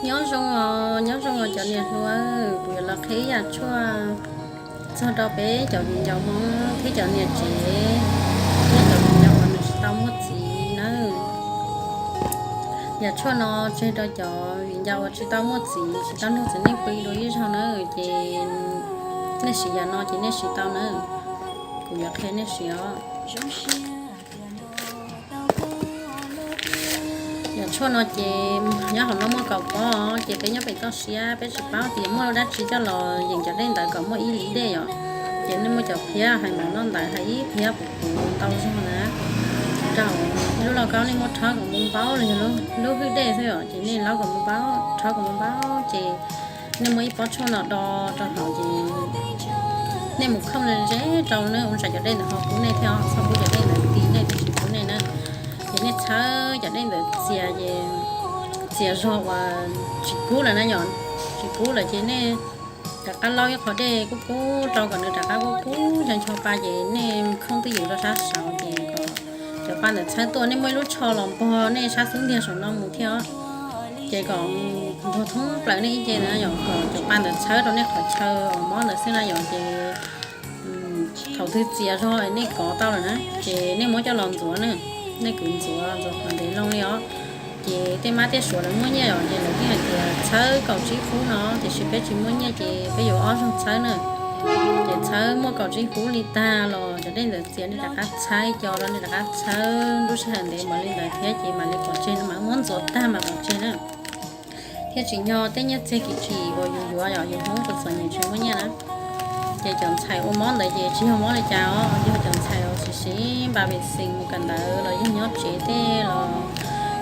Nyob zoo os, nyob zoo os cov niam hluas, kuv yuav los qhia ib yam tshuaj txog rau peb cov viv ncaus Hmoob thiab cov niam tsev thiab cov viv ncaus uas nws tsis tau muaj txiv nawb. Yam tshuaj no tseg rau cov viv ncaus uas tsis tau muaj txiv, tsis tau nrog txiv neej pw dua ib zaug nawb, ces nej siv yam no ces nej siv tau nawb. Kuv yuav qhia nej siv os. Yam tshuaj no ces nyob hauv no muaj kaum pob, ces peb nyob pem toj siab peb tsis paub tias muaj dab tsi coj los yeem cov dej ntawd kom muaj ib lim dej yom. Ces nej muaj cov phiab hais mov noj ntawd hais ib phiab puv puv ntau zog na, rau ib lub lauj kaub nej muab rhaub kom mus npaub los yog lub hwj dej xwb yom, ces nej laub kom mus npaub, rhaub kom mus npaub, ces nej muab ib pob tshuaj no do rau hauv ces nej mus khooj ze ze rau na, ua tsam cov dej ntawd ho pub nej thiab, txhob pub cov dej ntawd ti nej thiab tsis pub nej na. Ces nej txhawb cov dej ntawd txias ces txias zog uas tsis kub lawm na yom, tsis kub lawm ces nej rov qab laub ib qho dej kub kub rau kom nws rov qab kub kub ncho ncho pa ces nej khooj twj ywm rau sab saud ces kom cov pa ntawd txhawb tuaj, nej muaj ib lub tsho los npog nej sab xub ntiag saum no mus thiab, ces kom npog thoob plaws nej ib ce na yom, kom cov pa ntawd txhawb rau nej qhov chaw uas mob ntawd xwb na yom, ces thaum twg txias zog nej kov tau lawm na ces nej muab coj los ntxuav na, nej kwv ntxuav ntxuav qhov ntev loo li os. Ces tej mab tej suav lawv muaj nyiaj yom, ces lawv thiaj hais tias txhawb kaum tsib kub no, tiam sis peb tsis muaj nyiaj ces peb yuav ob zaug txhawb na. Ces txhawb muaj kaum tsib kub li tag los cov dej ntawd txias nej rov qab txhawb co rau, nej rov qab txhawb lub sij hawm ntev npaum li ntawd thiab ces mam li pov tseg no, mas muab ntxuav tag mas pov tseg na. Thiab tsis yog tej nyiaj txiag kim kim uas yus yuav yom, yus Hmoob txom txom nyem tsis muaj nyiaj na. Ces cov ntxhais ua mob ntawd ces tsis yog mob li cas os, yog cov ntxhais uas siv siv npa vem xis mus kawm ntawv los yog nyob tsev tej los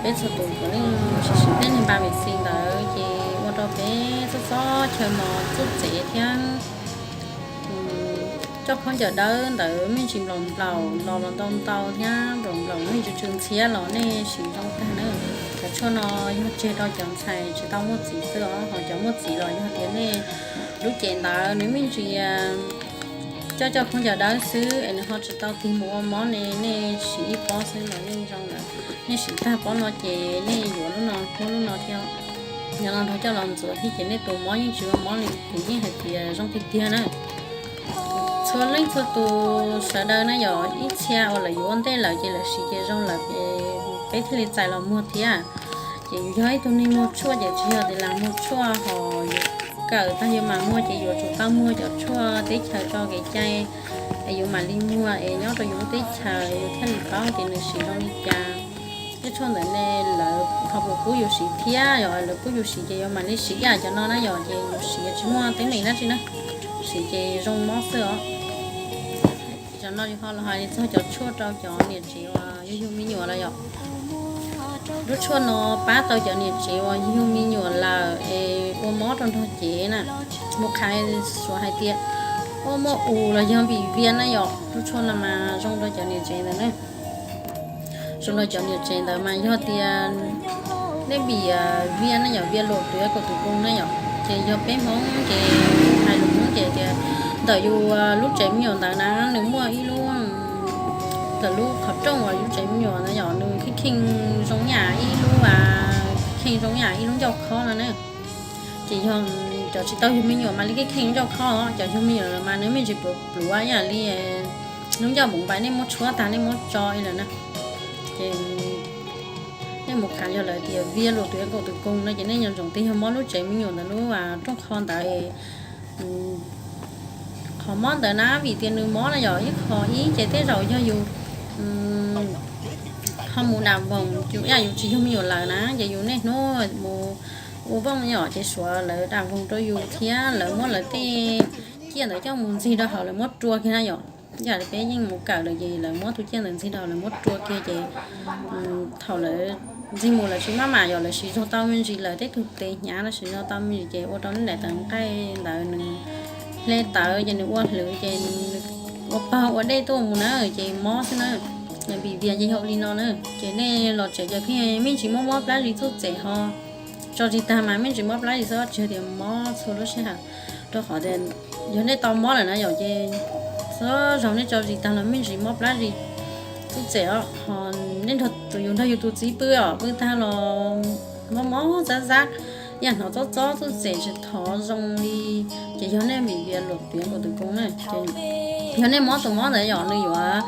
peb txhua tus puav leej siv siv tej niag npa vem xis ntawd ces ua rau peb txob txob chaw mos txuj txev thiab coj khaub ncaws dawb ntawd me ntsis nplaum nplaum los los ntau ntau thiab nplaum nplaum me ntsis tsw ntxhiab los nej siv zoo tag na. Cov tshuaj no yog tseg rau cov ntxhais tsis tau muaj txiv xwb os, ho cov muaj txiv los yog tias nej lub cev ntawd nws me ntsis coj coj khaub ncaws dawb xwb es nws ho tsis tau tig mus ua mob ne, nej siv ib pob xwb los yeej zoo lawm. Nej siv tag pob no ces nej yuav lub no muab lub no thiab. Yog no nrog coj los ntxuav thiab ces nej tus mob yeej tsis ua mob li, kuv yeej hais tias zoo tiag tiag na. Txhua leej txhua tus sawv daws na yom, ib txhia uas lawv yuav ua ntej lawm ces lawv siv ces zoo lawm ces peb thiaj li txais los muag thiab. Ces yus yog ib tug neeg muag tshuaj ces tsis yog tias lam muag tshuaj ho yus kawm tag yus mam muag, ces yuav tsum tau muag cov tshuaj teb chaws tso kev cai es yus mam li muag es nyob rau yus lub teb chaws yus thiaj li paub tias nws siv zoo li cas. Tej tshuaj ntawd ne lawv ho puas pub yus siv thiab, yog lawv pub yus siv ces yuav mam li siv ib yam cov no na yom, ces yus siv tsis muaj teeb meem dab tsi na, siv ces zoo mob xwb os. Cov no yus ho los hais li txog cov tshuaj rau cov niam tsev uas yug yug me nyuam lawm yom. Lub tshuaj no pab tau cov niam tsev uas yug yug me nyuam lawm es ua mob rau nrog cev na. Mus qhais suav hais tias ua muaj us los yog vim vias na yom, lub tshuaj no mas zoo rau cov niam tsev ntawd na. Zoo rau cov niam tsev ntawd mas yog tias nej vim vias na yom, viêm loét tuyến cổ tử cung na yom, ces yog peb Hmoob ces hais lus Hmoob ces tias ntawm yus lub tsev me nyuam ntawd na nws muaj ib lub, ntawm lub qhov rooj uas yus tsev me nyuam na yom, nws kheej kheej zoo yam ib lub, kheej zoo yam ib lub ncauj khob no na. Ces yog cov tsis tau yug me nyuam mas li kheej kheej ncauj khob, cov yug me nyuam lawm mas nws me ntsis pluav pluav ib yam li lub ncauj moov npais, nej muab tshuab tag nej muab tso ib lawm na. Ces nej mus khav yog lawv tias viêm loét tuyến cổ tử cung no ces nej nco ntsoov tias yog mob lub tsev me nyuam ntawd lub rooj qho ntawd. Qhov mob ntawd na vim tias nws mob na yom, ib qho ib ces tej zaum yog yus ho mus dam voos, yus ib yam yus tsis yug me nyuam lawm na, ces yus niaj hnub mus ua vooj yom, ces suav lawv dam voos rau yus thiab lawv muab lawv tej ciaj ntawd coj mus ntxig rau hauv lawv muab rua kiag na yom. Yam li peb yeej mus kawm lawm ces lawv muab tus ciaj ntawd ntxig rau hauv lawv muab rua kiag ces thaum lawv ntxig mus lawv tsis maj mam yom, lawv siv zog tau me ntsis lawv tej tug tes hnyav no siv zog tau me ntsis ces ua rau lub daim tawv nqaij ntawd nws hle tawv ces nws ua hlwv ces nws ua pawg ua dej tuaj mus na ces mob xwb na. Vim vias ces yog li no na, ces nej los tsev ces pheej me ntsis mob mob plab zis txuj txem ho tso zis tag mas me ntsis mob plab zis xwb, tsis yog tias mob txhua lub sij hawm. Rau qhov tias yog nej tau mob lawm na yom, ces txhua zaus nej tso zis tag los me ntsis mob plab zis txuj txem os, ho nej nrog tus yus nrog yus tus txiv pw os, pw tag los mob mob zab zab, yam hnov txob txob txuj txem tsis thov zoo li, ces yog nej vim via luam piav nkaus tus koob na. Ces yog nej mob tus mob ntawd yom, nws yuav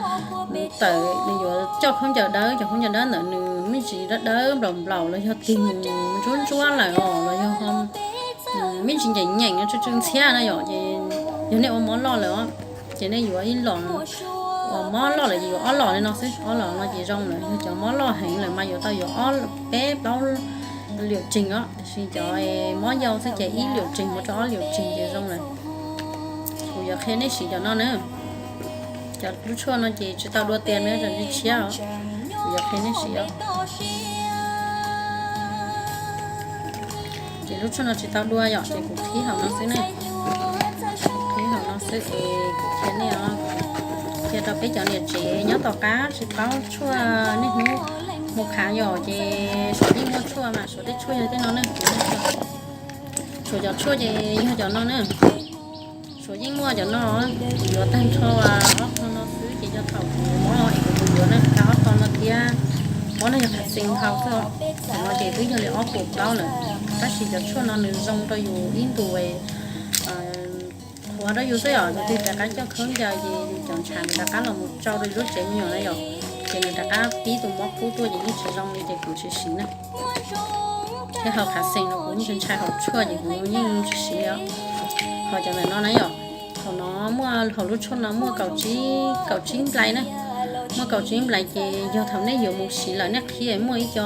tawm, nws yuav coj khaub ncaws dawb, cov khaub ncaws dawb ntawd nws me ntsis dawb dawb nplaum nplaum los yog tig mus ntsuab ntsuab lawm os, los yog me ntsis nyeem nyeem tsw tsw ntxhiab na yom. Ces yog nej ua mob loj lawm os, ces nej yuav ib los, uas mob loj lawm ces yuav ob los li no xwb, ob los no ces zoo lawm. Yog cov mob loj heev lawm mas yuav tau yuav ob, peb plaub liam tsees os, tiam sis cov mob yau xwb ces ib liam tsees mus rau ob liam tsees ces zoo lawm. Kuv yuav qhia nej siv cov no na. Cov lub tshuaj no ces tsis tau dua tias nws tshiab os, kuv yuav qhia nej siv os. Ces lub tshuaj no tsis tau dua yom, ces kuv qhib hauv no xwb ne. Qhib hauv no xwb es kuv qhia nej os, qhia rau peb cov niam tsev nyob tom qab tsis paub tshuaj niaj hnub mus khav yom, ces Suav yeej muaj tshuaj mas Suav tej tshuaj yog tej no ne. Suav cov tshuaj ces yog cov no na. Suav yeej muaj cov no, kuv yuav tag nrho ob qho no xwb ces yog thaum kuv mob es kuv yuav na, tag ob qho no thiab. Mob no yog khav xees hau xwb, thaum no ces twb yog li ob puas plaub lawm. Tab sis cov tshuaj no nws zoo rau yus ib ntus qhuav rau yus xwb yom, yus twb rov qab coj khaub ncaws ces yus cov ntshav nws rov qab los mus tsau rau yus lub tsev me nyuam na yom, ces nws rov qab pib tus mob kub tuaj ces yeej tsis zoo li ces kuv tsis siv na. Thiab hau khav xees no kuv yeej ntshai hau tshuaj ces kuv yeej tsis siv li os. Hau cov ntawm no na yom, hauv no muaj, hauv lub tshuaj no muaj kaum tsib nplai na, muaj kaum tsib nplai ces yog thaum nej yuav mus siv lawm nej qhib muaj ib co,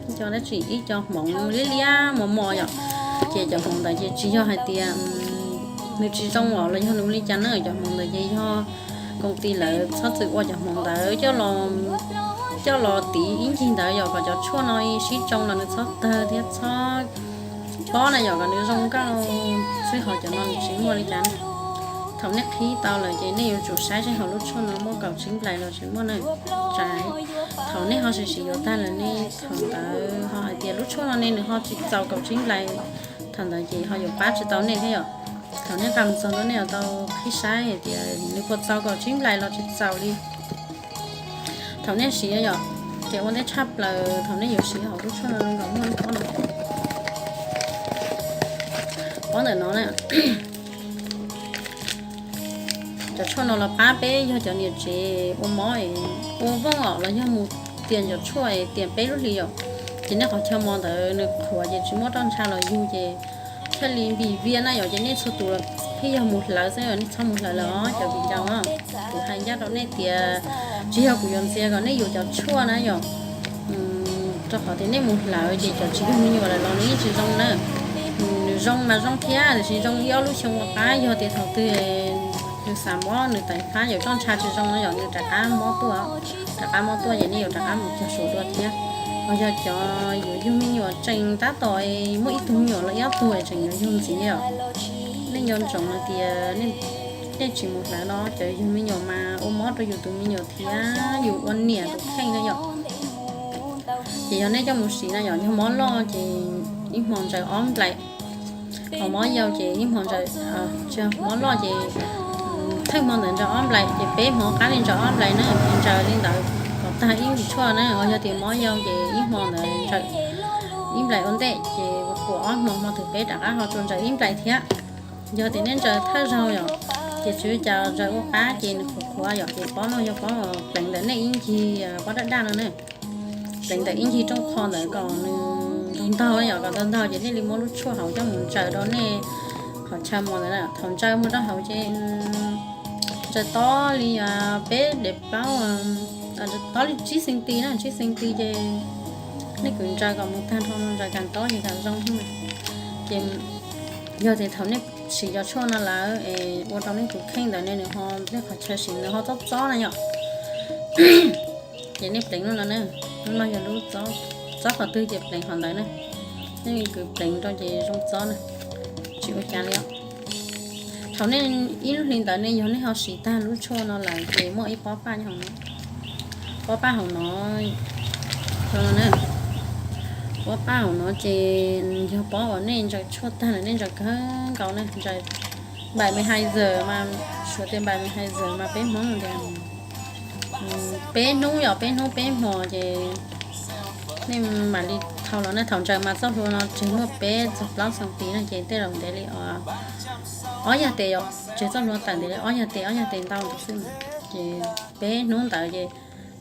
ib co dab tsi, ib co hmoov liab liab mos mos yom, ces cov hmoov ntawd ces tsis yog hais tias nws tsis zoo os los yog nws ua li cas na, cov hmoov ntawd ces yog koom tis lawv txhob txwm ua cov hmoov ntawd coj los tiv ib ncig ntawd yom, kom cov tshuaj no sib tsoo los nws txhob tawg thiab txhob pob na yom, kom nws zoo nkauj xwb, ho cov no nws tsis muaj li cas na. Thaum nej qhib tau lawm ces nej yuav tsum saib seb hauv lub tshuaj no muaj kaum tsib nplai los tsis muaj na. Tsav, thaum nej ho siv siv yuav tag lawm nej thaum ntawd ho hais tias lub tshuaj no ne nws ho tsis txaus kaum tsib nplai, thaum ntawd ces ho yuav pab tsis tau nej thiab yom. Thaum nej nqa mus txog ntua nej yuav tau qhib saib hais tias nws puas txaus kaum tsib nplai los tsis txaus li. Thaum nej siv yom, ces ua ntej tshaj plaws thaum nej yuav siv hauv lub tshuaj no zoo nkaus muaj pob no, pob ntawm no na. Cov tshuaj no los pab peb yog cov niam tsev ua mob, ua vooj os los yog mus tias cov tshuaj tias peb lub hlis yom, ces nej qhov chaw mos ntawd nws qhuav ces tsis muaj roj ntsha los yug ces thiaj li npis vias na yom, ces nej txhua tus los pheej yog mus hlawv xwb, nej txhob mus hlawv lawm os cov viv ncaus. Kuv hais ncaj rau nej tias tsis yog kuv yuav ntxias kom nej yuav cov tshuaj na yom, rau qhov tias nej mus hlawv ces cov tsis yog me nyuam lawm los nws yeej tsis zoo na. Nws zoo mas zoo thiab tiam sis zoo ib ob lub xyoo ua qab, yog tias thaum twg nws xav mob nws teev fab yawm roj ntsha tsis zoo no yom, nws rov qab mob tuaj, rov qab mob tuaj ces nej yuav rov qab mus cog Suav dua thiab. Ho yog cov yuav yug me nyuam tseem tab tom muaj ib tug me nyuam los ib ob tug tseem yuav yug ntxiv os, nej nco ntsoov hais tias nej tsis mus hlawv no, cov yug me nyuam mas ua mob rau yus tus me nyuam thiab yus ua niam tus kheej na yom. Ces yog nej coj mus siv na yom, yog mob loj ces ib hmo ntsaws ob nplai, ho mob yau ces ib hmo ntsaws, mob loj ces thawj hmo ntawd ntsaws ob nplai ces peb hmo qab li ntsaws ob nplai na, ntsaws li ntawd kom tag ib npis tshuaj na. Ho yog tias mob yau ces ib hmo ntawd ntsaws ib nplai ua ntej ces puas ob hmo, hmo thib peb rov qab ho tsuas ntsaws ib nplai thiab. Yog tias nej ntsaws thawj zaug yom, ces tsis ua cas, ntsaws ua qab ces nws qhuav qhuav yom, ces pob no yog pob pleev ntawm nej ib ncig pob daj daj no ne, pleev ntawm ib ncig rooj qho ntawd kom nws ntaug ntaug yom, kom ntaug ntaug ces nej li muab lub tshuaj hauv coj mus ntsaws rau nej qhov chaw mos ntawd. Thaum ntsaws mus rau hauv ces ntsaws tob li peb daim plaub, tob li tsib xees tis na, tsib xees tis ces nej kwv ntsaws kom mus tag nrho, ntsaws kam tob ces kam zoo. Ces yog tias thaum nej siv cov tshuaj no lawm es ua rau nej tus kheej ntawd ne, nws ho, nej qhov chaw siv nws ho txob txob na yom, ces nej pleev lub no na, lub no yog lub txob, txob qhov twg ces pleev qhov ntawd na. Nej kwv pleev rau ces zoo txob na, tsis ua cas li os. Thaum nej ib lub hli ntawd ne, yog nej ho siv tag lub tshuaj no lawm ces muaj ib pob paj nyob hauv no, pob paj hauv no, pob paj hauv no ces yog pob uas nej ntsaws tshuaj tag lawm nej ntsaws kawg nkaus na, ntsaws npaim me hais zawm mas, suav tias npaim me hais zawm mas peb Hmoob tias peb hnub yom, peb hnub peb hmo ces nej mam li Thaum los ne thaum ntsaws mas txoj hlua no tseg muaj peb txog plaub xees tis no ces tej zaum ntev li ob yag tes yom, tseg txoj hlua tawm ntev li ob yag tes ob yag tes ntau xwb. Ces peb hnub ntawd ces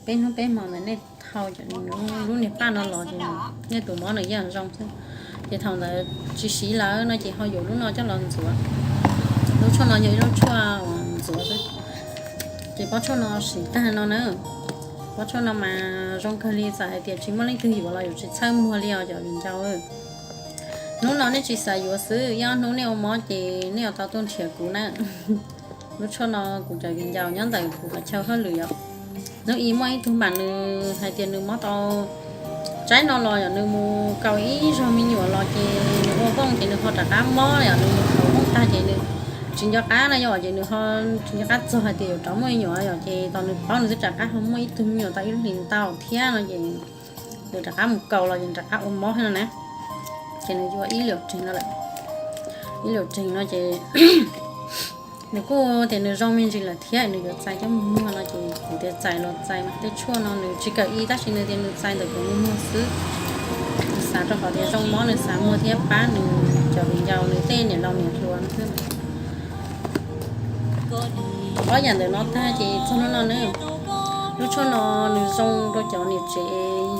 peb hnub peb hmo ntawd nej thau lub niag paj no los ces nej tus mob nws yeej zoo xwb. Ces thaum ntawd tsis siv lawm no ces ho yuav lub no coj los ntxuav. Lub tshuaj no yog ib lub tshuaj ntxuav xwb. Ces pob tshuaj no siv tag no na, pob tshuaj no mas zoo kawg li, txawm hais tias tsis muaj leej twg yuav los yuav tsis txhawj muag li os cov viv ncaus. Hnub no nej tsis xav yuav xwb, ib ob hnub nej ua mob ces nej yuav tau tuaj nrhiav kuv na. Lub tshuaj no kuv cov viv ncaus nyob ntawm kuv qhov chaw hauj lwm yom. Hnub ib muaj ib tug mam nws hais tias nws mob tau tsaib no los yom, nws mus kaus ib zog me nyuam los ces nws ua vooj ces nws ho rov qab mob yom, nws mus kaus vooj tag ces nws tsis nco qab na yom, ces nws ho tsis nco qab txog hais tias yuav rov muaj me nyuam yom, ces tos nws paub nws twb rov qab ho muaj ib tug me nyuam tau ib lub hlis ntau thiab no ces nws rov qab mus kaus los ces nws rov qab ua mob thiab no na. Ces nws yuav ib lwm reg no lawm, ib lwm reg no ces nws kuj tias nws zoo me ntsis lawm thiab nws yuav txais coj mus muag no ces kuv tias txais los txais mas tej tshuaj no nws tsis kawm ib tab sis nws tias nws txais ntawm kuv mus muag xwb. Nws xav rau qhov tias zoo mob nws xav muag thiab pab nws cov viv ncaus nws tej niam laus niam hluas no xwb. Ob yam ntawm no tag ces txog hnub no na, lub tshuaj no nws zoo rau cov niam tsev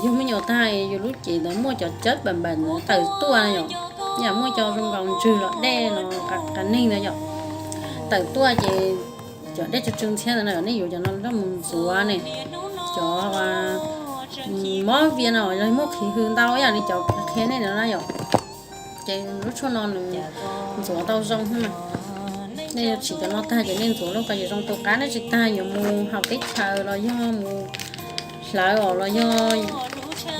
yug me nyuam tag yus lub cev ntawd muaj cov cawb pam npam ntawd tawm tuaj yom, yam muaj cov zoo nkaus ntswg los dej los qa neeg ntawd yom, tawm tuaj ces cov dej tsw tsw ntxhiab ntawd na, nej yuav cov no coj mus ntxuav ne, cov mob vias no yog muaj qhiv hws ntau ib yam li cov qhia nej no na yom. Ces lub tshuaj no nws ntxuav tau zoo na. Nej yuav tsim cov no tag ces nej ntxuav lub ko ces zoo tu qab, nej tsis tag yuav mus haus teb chaws los yog mus hlawv os los yog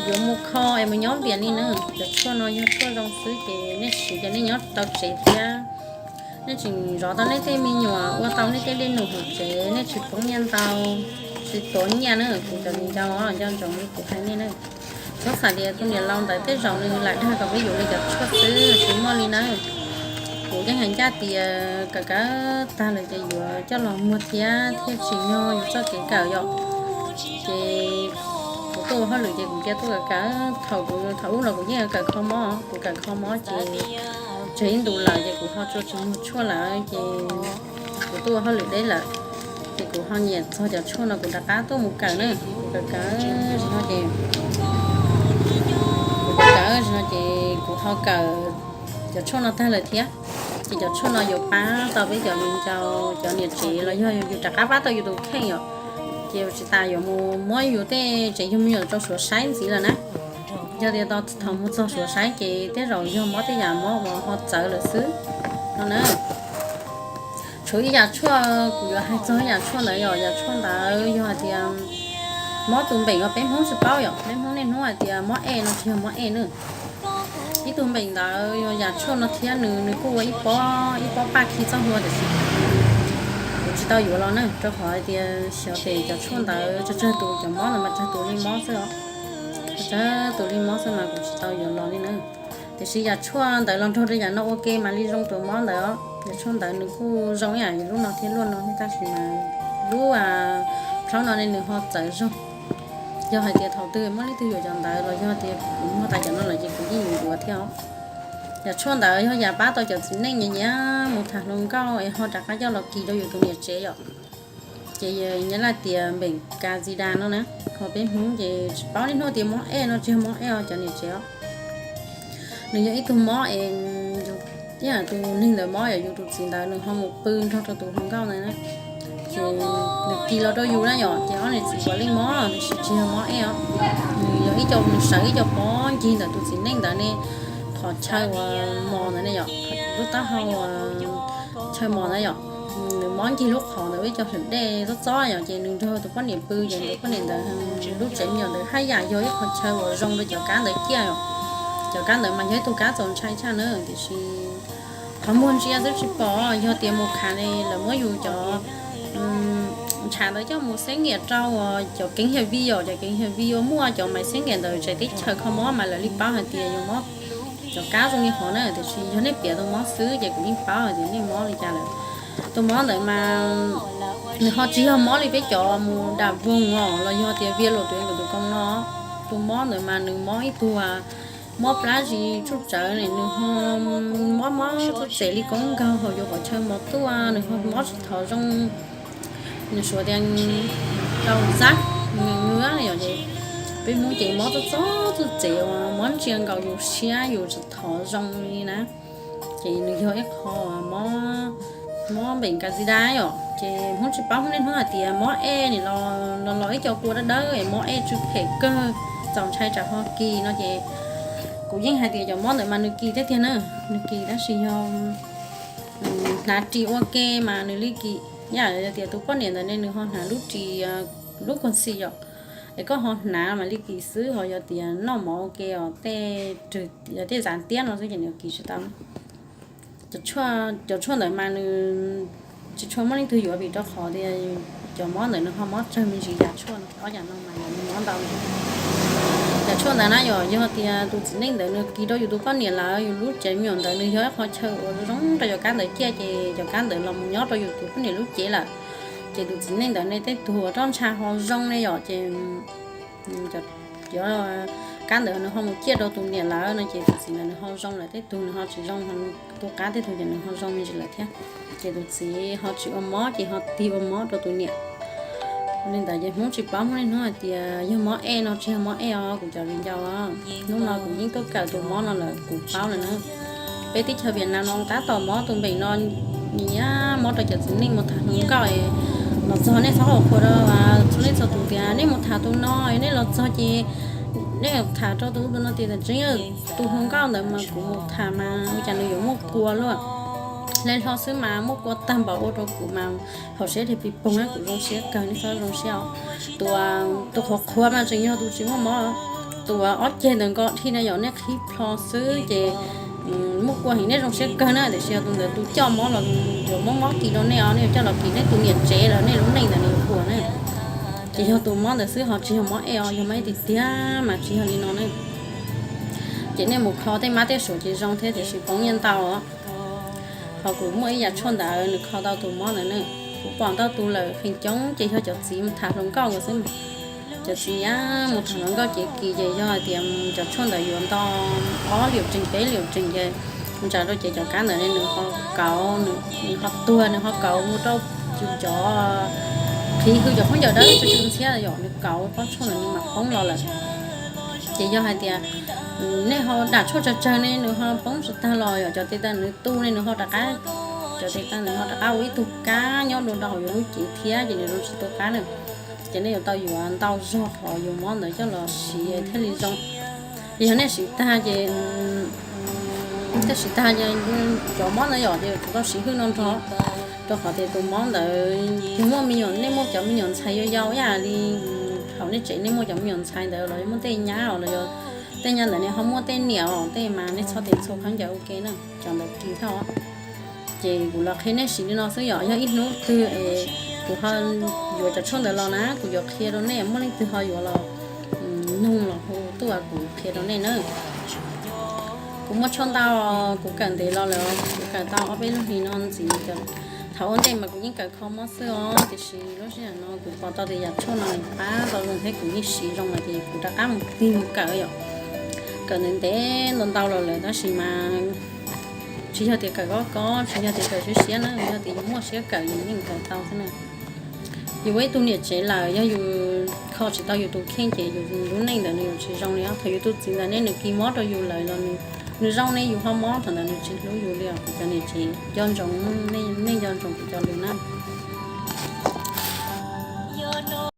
yuav mus kho es mus nyob npias li na. Cov tshuaj no yog tshuaj zoo xwb ces nej siv ces nej nyob tau tsev thiab. Nej tseem zov tau nej tej me nyuam, ua tau nej tej dej num hauv tsev, nej tsis poob nyiaj ntau, tsis tuav nyiaj na. Kuv cov viv ncaus nco ntsoov li kuv hais nej na. Txhob xav tias tus niam laus ntawd tej zaum nws lam dag kom peb yuav li cov tshuaj xwb, tsis muaj li na. Kuv yeej hais ncaj tias kawm kawm tag lawm ces yuav coj los muag thiab thiaj tsim nyog yus txoj kev kawm yom. Ces kuv tuaj ua hauj lwm ces kuv cia tuaj kawm kawm, thaum kuv thaum ub los kuv yeej kawm kho mob, kuv kawm kho mob ces tseg ib ntus lawm ces kuv ho tsuas tsis muag tshuaj lawm ces kuv tuaj ua hauj lwm deb lawm. Ces kuv ho nyiam txog cov tshuaj no kuv rov qab tuaj mus kawm na, kuv kawm kawm tsis no ces kuv kawm kawm tsis no ces kuv ho kawm cov tshuaj no tag lawm thiab. Ces cov tshuaj no yuav pab tau peb cov viv ncaus cov niam tsev los yog yus rov qab pab tau yus tus kheej yom. Ces tsis tas yuav mus muab yus tej tsev yug me nyuam rau suav saib ntxiv lawm na. Yog tias thaum mus txog suav saib ces tej zaum yog mob tej yam mob uas ho txawv lawm xwb no na. Tshuav ib yam tshuaj kuv yuav hais txog ib yam tshuaj ntawd yom, yam tshuaj ntawd yog hais tias mob tus npeem uas peb Hmoob tsis paub yom, peb Hmoob niaj hnub hais tias mob ej no tsis yog mob ej na. Ib tug npeem ntawd yog yam tshuaj no thiab nws nws kuj ua ib pob ib pob paj khi txoj hlua tiam sis kuv tsis tau yuav los na, rau qhov hais tias xyov tes cov tshuaj ntawd tsawg tsawg tus cov mob ntawd mas tsawg tus li mob xwb os. Tsawg tus li mob xwb mas kuv tsis tau yuav los li na. Tiam sis yam tshuaj ntawd los nrog rau yam no ua ke mas li zoo tus mob ntawd os. Yam tshuaj ntawd nws kuj zoo ib yam li lub no thiab luaj no thiab tab sis mas lub plhaub no ne nws ho txawv zog. Yog hais tias thaum twg muaj leej twg yuav cov ntawd los yog tias kuv muag tas cov no lawm ces kuv yeej yuav yuav thiab os. Yam tshuaj ntawd yog yam pab tau cov txiv neej nyiam nyiam mus tham hluas nkauj es ho rov qab coj los kis rau yus tus niam tsev yom. Ces nyab laj tias npeem ka zi da no na, ho peb Hmoob ces tsis paub niaj hnub tias mob ej no tsis yog mob ej os cov niam tsev os. Nws yog ib tug mob es ib yam tus neeg ntawd mob yom, yus tus txiv ntawd nws ho mus pw nrog rau tus hluas nkauj ntawd na. Ces nws kis los rau yus na yom, ces ob niam txiv puav leej mob tiam sis tsis yog mob ej os. Nws yog ib co, nws sawv ib co pob ncig ntawm tus txiv neej ntawd ne, qhov chaw uas mos ntawd ne yom, lub taub hau uas chaw mos ntawd yom. Nws mob ncig lub qhov ntawd ib co hlwm dej txob txob yom, ces nws nrog tus poj niam pw ces tus poj niam ntawd lub tsev me nyuam ntawd haj yam yog ib qhov chaw uas zoo rau cov kab ntawd ciaj yom. Cov kab ntawd mas yog ib tug kab txaus ntshai tshaj na, tiam sis qhov muag ntsia twb tsis pom, yog tias mus khav ne lawv muab yus cov ntshav ntawd coj mus xeeb nyiam rau cov keev hiam vi yom, cov keev hiam vi uas muaj cov maiv xeeb nyiam ntawd tsev teb chaws kho mob mas lawv li paub hais tias yus mob cov kab zoo li hov na, tiam sis yog nej piav tus mob xwb ces kuv yeej paub hais tias nej mob li cas lawm. Tus mob ntawd mas nws ho tsis yog mob li peb cov mus dam voog os los yog tias via luam tus tus koo no. Tus mob ntawd mas nws mob ib tug mob plab zis tsuj tsawv ne, nws ho mob mob txuj txem li koob nkaug hauv yus qhov chaw mos tuaj, nws ho mob tsis thov zoo. Nws suav tias rau zab, nws ngwb yom, ces peb Hmoob ces mob txob txob txuj txem uas mob ntsia nkaus yus siab yus tsis thov zoo li na. Ces nws yog ib qho mob, mob npeem kas zis dab yom, ces Hmoob tsis paub Hmoob niaj hnub hais tias mob ej nim los los ib co kua dawb dawb es mob ej tsw phem kawg, txaus ntshai tsam ho kis no ces kuv yeej hais tias cov mob ntawd mas nws kis tiag tiag na, nws kis tab sis yog hnav ris ua ke mas nws li kis. Yam tias tus poj niam ntawd ne nws ho hnav lub ris, lub kuag xis yom, es koj ho hnav mas li kis xwb, ho yog tias noj mov ua ke os tej, tej zav tiab no xwb ces nws kis tsis tau. Cov tshuaj ntawd mas nws tsis tshua muaj leej twg yuav vim rau qhov tias cov mob ntawd nws ho mob tsawg me ntsis yam tshuaj no, ob yam no mas yog nws mob ntau. Yam tshuaj ntawd na yom, yog tias tus txiv neej ntawd nws kis rau yus tus poj niam lawm, yus lub cev me nyuam ntawd nws yog ib qho chaw uas zoo rau cov kab ntawd ciaj, ces cov kab ntawd los mus nyob rau yus tus poj niam lub cev lawm, ces tus txiv neej ntawd ne tej tug uas roj ntsha ho zoo ne yom, ces cov kab ntawd nws ho mus ciaj rau tus niam lawm no ces tus txiv ntawd nws ho zoo lawm, tej tug nws ho tsis zoo, tus kab tej tug ces nws ho zoo me ntsis lawm thiab. Ces tus txiv ho tsis ua mob ces ho tig ua mob rau tus niam. Li ntawd ces Hmoob tsis paub Hmoob niaj hnub hais tias yog mob ej no tsis yog mob ej os kuv cov viv ncaus. Hnub no kuv yeej tuaj kawm tus mob no lawm kuv paub lawm na. Peb teb chaws Vietnam no tab tom mob tus npeem no, nyiam mob rau cov txiv neej mus tham hluas nkauj. Los txog nej txhob qhuas rau txhua leej txhua tus tias nej mus tham tus no, nej los txog ces nej tham rau tus ub tus no tias tseeb, tus hluas nkauj ntawd mas kuv mus tham mas ua cas nws yuav muaj kua luaj. Hle hlo xwb mas muaj kua tag npaum ua rau kuv mas hauv siab dhia pis poog na, kuv zoo siab kawg, nej txhob zoo siab os. Tus, tus qhuav qhuav mas tseem yog tus tsis muaj mob. Tus ob ceg ntawd nkaus dhia na yom, nej qhib plho xwb ces muaj kua heev, nej zoo siab kawg na, tiam sis yog tus ntawd tus coj mob los yuav muab mob kis rau nej os, nej yuav coj los kis nej tus niam tsev los nej lub neej ntawd nws yuav puas na. Ces yog tus mob ntawd xwb ho tsis yog mob ej os, yog mob ej tiag tiag mas tsis yog li no na. Ces nej mus kho tej mab tej suav ces zoo thiab tiam sis poob nyiaj ntau os. Ho kuv muaj ib yam tshuaj ntawd nws kho tau tus mob ntawd na. Kuv pom tau tus lawm feem coob ces yog cov txiv mus tham hluas nkauj xwb mas. Cov txiv mus tham hluas nkauj ces kis ces yog hais tias cov tshuaj ntawd yuav nto ob liam tseem peb liam tseem ces mus tsa rau ces cov kab ntawd ne nws ho kauv, nws ho tuag, nws ho kauv mus rau cov qhiv hws cov khaub ncaws dawb tsw tsw ntxhiab yom, nws kauv pob tshuaj ntawd nws mam poob los lawm. Ces yog hais tias nej ho dam tshuaj tsawg tsawg ne nws ho poob tsis tag los yom, cov tes taw nws tu ne nws ho rov qab, cov tes taw nws ho rov qab ua ib tug kab nyob dua rau hauv yus lub cev thiab ces nws zoo tsis tu qab na. Ces nej yuav tau yuav ntau zog qhov yus mob ntawd coj los siv thiaj li zoo. Ces yog nej siv tag ces, thiaj siv tag ces cov mob ntawd yom ces yuav tsum tau siv hwj no nrog, rau qhov tias tus mob ntawd yog muaj me nyuam, nej muaj cov me nyuam ntxhais yau yau ib yam li thaum nej tsev nej muaj cov me nyuam ntxhais ntawd los yog muaj tej nyab os los yog tej nyab ntawd ne ho muaj tej niam os tej mas nej txhob tes txhua khaub ncaws ua ke na, cov ntawd kis thiab os. Ces kuv los qhia nej siv li no xwb yom, yog ib hnub twg es kuv ho yuav cov tshuaj ntawd los na kuv yuav qhia rau nej, muaj leej twg ho yuav los noog los hu tuaj kuv qhia rau nej na. Kuv muaj tshuaj ntau, kuv kawm ntev los lawm, kuv kawm tau ob peb lub hlis no ntxiv. Thaum ua ntej mas kuv yeej kawm kho mob xwb os, tiam sis lub sij hawm no kuv pom tau tias yam tshuaj no nws pab tau zoo thiab kuv yeej siv zoo lawm ces kuv rov qab mus tig mus kawm yom. Kawm ntev ntev ntau ntau los lawm tab sis mas tsis yog tias kawm kob kob, tsis yog tias kawm siab siab na, yog tias yus muaj siab kawm yus yeej kawm tau xwb na. Yus ua ib tug niam tsev lawm yog yus kho tsis tau yus tus kheej ces yus lub neej ntawd nws yuav tsis zoo li os. Thaum yus tus txiv ntawd ne nws kis mob rau yus lawm los nws zoo ne yus ho mob, thaum ntawd nws tsis hlub yus li os. Kuv cov niam tsev nco ntsoov, nej nco ntsoov kuv cov lus na.